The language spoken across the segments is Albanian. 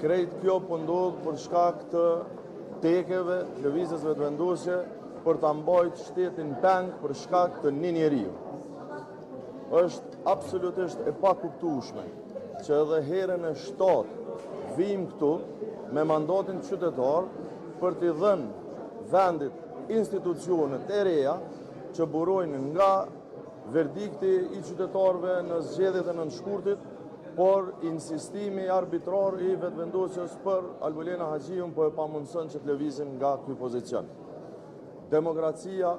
Krejt kjo po ndodh për shkak të tekeve Lëvizjes Vetëvendosje për ta mbajt shtetin peng për shkak të një njeriu. Është absolutisht e pakuptueshme që edhe herën e shtatë vijmë këtu me mandatin qytetar për t'i dhënë vendit institucionet e reja që burojnë nga verdikti i qytetarëve në zgjedhjet e 9 shkurtit, por insistimi arbitrar i Vetëvendosjes për Albulena Haxhiun po e pamundëson që të lëvizim nga ky pozicion. Demokracia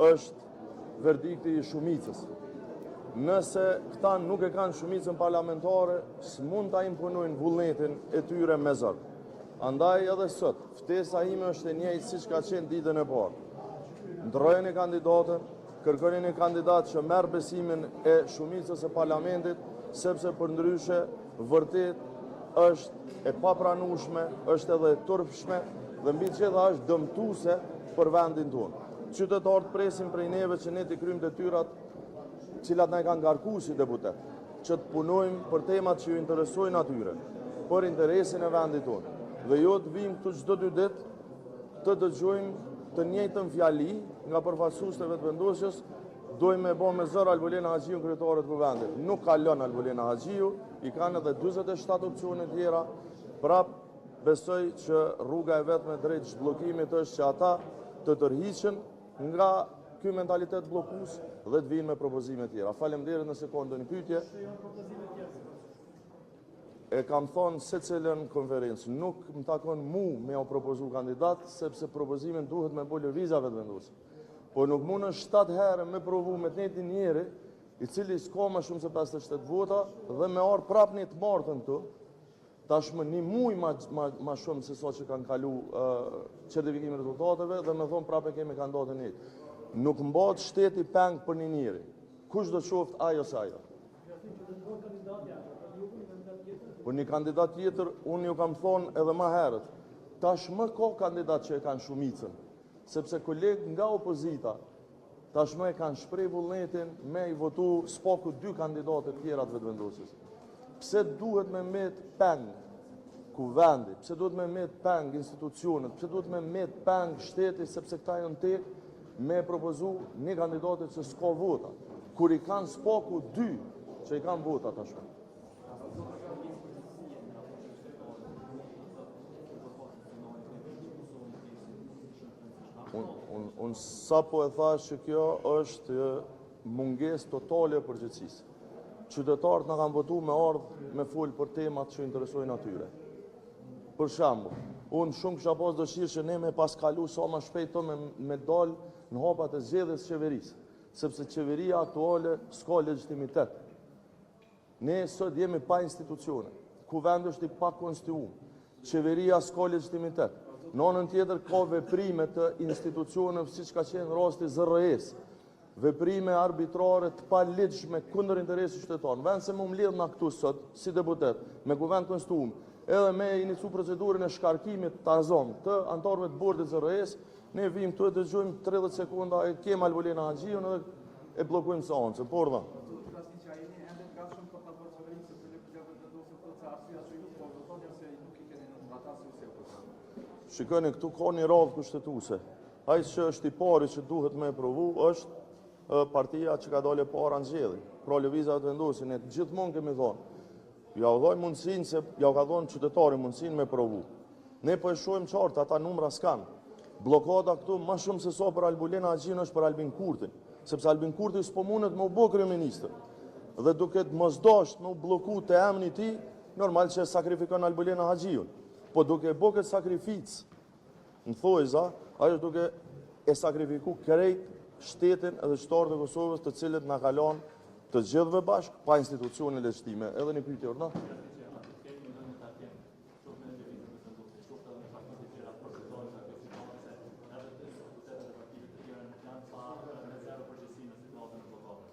është verdikti i shumicës. Nëse këta nuk e kanë shumicën parlamentare, s'mund ta imponojnë vullnetin e tyre me zor. Andaj edhe sot, ftesa ime është e njëjtë siç ka qenë ditën e parë. Ndrrojeni kandidaten, kërkoni një kandidat që merr besimin e shumicës së parlamentit, sepse përndryshe vërtet është e papranueshme, është edhe e turpshme dhe mbi të gjitha është dëmtuese për vendin tonë. Qytetarët presin prej neve që ne t'i kryjmë detyrat të cilat na i kanë ngarku si deputet, që të punojmë për temat që ju interesojnë atyre, për interesin e vendit tonë. Dhe jo të vijmë këtu çdo dy ditë të dëgjojmë të njëjtën fjali nga përfaqësuesit e Vetëvendosjes, dojmë me bo me zor Albulena Haxhiun kryetare të Kuvendit. Nuk kalon Albulena Haxhiu, i kanë edhe 47 opsione tjera, prap besoj që rruga e vetme drejt zhbllokimit është që ata të tërhiqen nga ky mentalitet bllokues dhe të vijnë me propozime tjera. Faleminderit nëse ka ndonjë pyetje. E kam thonë secilën konferencë, nuk më takon mu me jau propozu kandidat, sepse propozimin duhet me bo Lëvizja Vetëvendosje. Po nuk mundën 7 herë me provu me të njëjtin njeri, i cili s'ka më shumë se 57 vota, dhe me ardhë prapë një të martën këtu, tashmë një muj ma, ma, ma shumë se sa që kanë kalu uh, certifikimi rezultateve, dhe me thonë prapë e kemi kandidatin e njëjtë. Nuk mbahet shteti peng për një njeri, kush do qoftë ai ose ajo. Po një kandidat tjetër, unë ju kam thonë edhe ma herët, tashmë ka kandidat që e kanë shumicën, sepse kolegë nga opozita, tashmë e kanë shpreh vullnetin me i votu s'paku dy kandidate tjera të Vetëvendosjes. Pse duhet me met peng kuvendi, pse duhet me met peng institucionet, pse duhet me met peng shteti, sepse këta janë tek me propozu një kandidate që s'ka vota, kur i kanë s'paku dy që i kanë vota tashmë. Unë un, un sapo e thash që kjo është mungesë totale e përgjegjësisë. Qytetarët na kanë votu me ardhë me fol për temat që interesojnë atyre. Për shembull, unë shumë kisha pas dëshirë që ne me pas kalu sa ma shpejt me, me dal në hapat e zgjedhjes së qeverisë, sepse qeveria aktuale s'ka legjitimitet. Ne sot jemi pa institucione, kuvendi është i pakonstituum, qeveria s'ka legjitimitet. Në anën tjetër ka veprime të institucioneve siç ka qenë rasti ZRrE-së, veprime arbitrare të paligjshme kundër interesit qytetar. Në vend se me u mledh na këtu sot si deputet me kuvend konstituum, edhe me inicu procedurën e shkarkimit ta zom të anëtarëve të bordit ZRrE-së, ne vijmë këtu e dëgjojmë 30 sekonda e kemë Albulena Haxhiun edhe e bllokojmë seancën. Por dha. Shikoni, këtu ka një radhë kushtetuese. Ai që është i pari që duhet me e provu është partia që ka dalë e para në zgjedhje. Pra Lëvizja Vetëvendosje, ne gjithmonë kemi thonë, jau dhojmë mundësinë se jau ka dhonë qytetari mundësinë me provu. Ne po e shohim qartë, ata numra s'kanë. Bllokada këtu ma shumë se sa për Albulena Haxhiun është për Albin Kurtin, sepse Albin Kurti s'po mundet me u bo kryeministër. Dhe duke mos dasht me u blloku te emni i tij, normal që e sakrifikon Albulena Haxhiun. Po duke bo këtë sakrificë, Në thojza, ai është duke e sakrifiku krejt shtetin edhe qytetarët e Kosovës të cilët na ka lanë të gjithëve bashkë pa institucione legjitime. Edhe një pyetje, urdhno?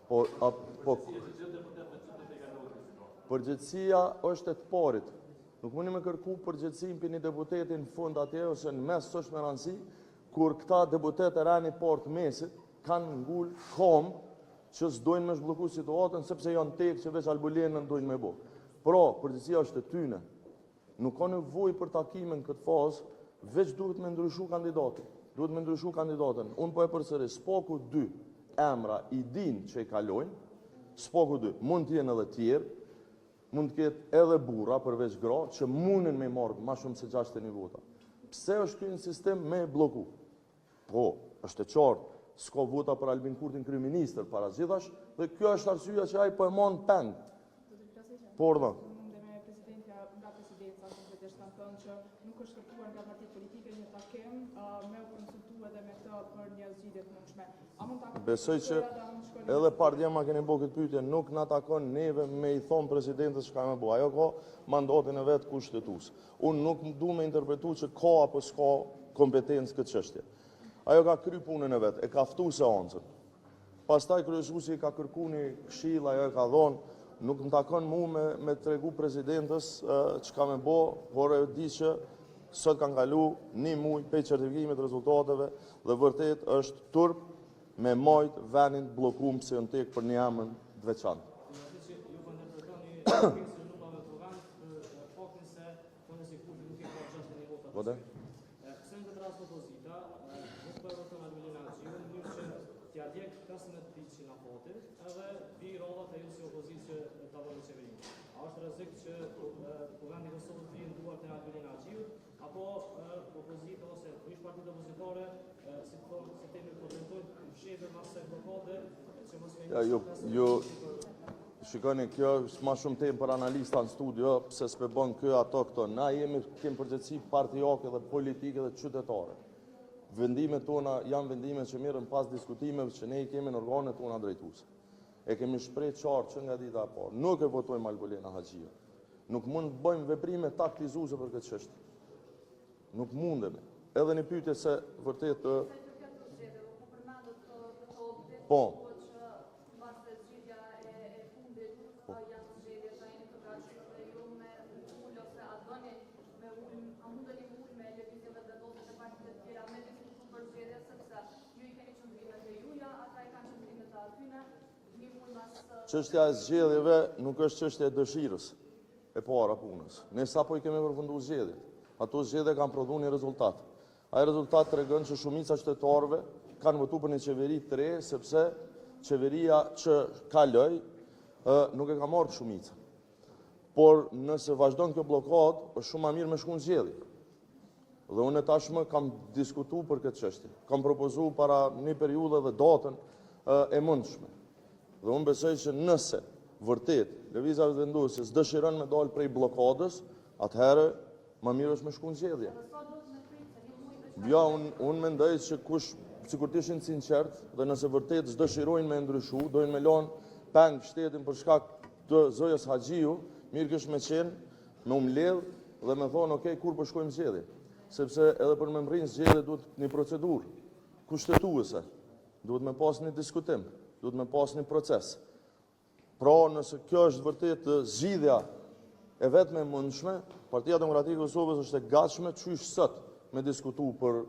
Po, a, po, përgjegjësia është e të parit. Nuk mundi me kërku përgjegjësinë për një deputeti në fund atje ose në mes s'është me rëndësi, kur këta deputetë e renit parë të mesit kanë ngul kom që s'dojnë me zhblloku situatën sepse janë tek që veç Albulenën dojnë me bo. Pra, përgjegjësia është e tyne. Nuk ka nevojë për takime në këtë fazë, veç duhet me ndryshu kandidatin. Duhet me ndryshu kandidatin. Unë po e përsëris, s'paku dy emra i din që i kalojnë, s'paku dy, mund të jenë edhe tjerë, mund të ketë edhe burra përveç gra që mundin me i marrë ma shumë se 61 vota. Pse është ky insistim me e blloku? Po, është e qartë, s'ka vota për Albin Kurtin kryeministër para gjithash dhe kjo është arsyeja që ai po e man peng. Po urdhno. Mundem presidentja nga presidenca konkretisht kanë thënë që nuk është kërkuar nga partitë politike një takim me u konsultu edhe me të për një zgjidhje të mundshme. A mund ta Besoj që edhe pardje ma keni bo këtë pyetje, nuk na takon neve me i thonë presidentes çka me bo. Ajo ka mandatin e vet kushtetues. Unë nuk du me interpretu që ka apo s'ka kompetencë këtë çështje. Ajo ka kry punën e vet, e ka ftu seancën. Pastaj kryesuesi i ka kërku një këshillë, ajo e ka dhonë, nuk më takon mu me, me tregu presidentes çka me bo, por e di që sot kanë kalu një muj pej certifikimit rezultateve dhe vërtet është turp me majt venin bllokum pse janë tek për një emër të veçantë. Ju po interpretoni pjesën e numrave të Kuvend për faktin se thonë se Kurti nuk i ka 61 vota. Po de? Pse në këtë rast opozita nuk po e voton Albulena Haxhiu në mënyrë që t'ia djeg 15 ditëshin afatin edhe vi radha te ju si opozitë që ta vëni qeverinë. A është rrezik që Kuvendi i Kosovës të vijë në duart e Albulena Haxhiut apo opozita ose ish partitë opozitare si të thonë si themi po tentojnë të fshehin mas kësaj bllokade që mos me Ja, ju, ju, shikoni, kjo është ma shumë temë për analista në studio, pse s'pe bën kjo ato këto. Na jemi, kemi përgjegjësi partiake dhe politike dhe qytetare. Vendimet tona janë vendime që merren pas diskutimeve që ne i kemi në organet tona drejtuese. E kemi shpreh qartë që nga dita e parë. Nuk e votojmë Albulena Haxhiun. Nuk mund të bëjmë veprime taktizuese për këtë çështje. Nuk mundemi. Edhe një pyetje se vërtet Sa i përket të zgjedhjeve, ku përmendët këto ditë, Po. thuhet që mbase zgjidhja e, e fundit po. janë zgjedhjet, a jeni të gatshëm edhe ju me u ul ose a doni me ul, a mundeni me ul me lëvizjen Vetëvendosje dhe partitë e tjera me diskutu për zgjedhje sepse ju i keni qëndrimet e juja, ata i kanë qëndrimet e atyne, një muaj mas Çështja e zgjedhjeve nuk është çështje e dëshirës e para punës. Ne sapo i kemi përfundu zgjedhjet. Ato zgjedhje kanë prodhu një rezultat. Ai rezultat tregon që shumica e qytetarëve kanë votu për një qeveri të re, sepse qeveria që kaloi nuk e ka marrë shumicën. Por nëse vazhdon kjo bllokadë, është shumë ma mirë me shku në zgjedhje. Dhe unë tashmë kam diskutu për këtë çështje. Kam propozu para një periudhe dhe datën e mundshme. Dhe unë besoj që nëse vërtet Lëvizja Vetëvendosje s'dëshiron me dalë prej bllokadës, atëherë më mirë është me shku në zgjedhje. Ja, unë un mendoj që kush, sikur të ishin sinqert, dhe nëse vërtet s'dëshirojnë me ndryshu, dojnë me lonë peng shtetin për shkak të Zojës Haxhiu, mirë kish me qenë, me u mbledh dhe me thonë, ok, kur po shkojmë zgjedhje? Sepse edhe për me mrri n'zgjedhje duhet një procedurë kushtetuese, duhet me pas një diskutim, duhet me pas një proces. Pra, nëse kjo është vërtet zgjidhja e vetme e mundshme, Partia Demokratike e Kosovës është e gatshme qysh sot me diskutu për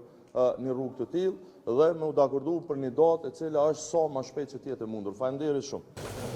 një rrugë të tillë dhe me u dakordu për një datë e cila është sa ma shpejt që të jetë e mundur. Faleminderit shumë.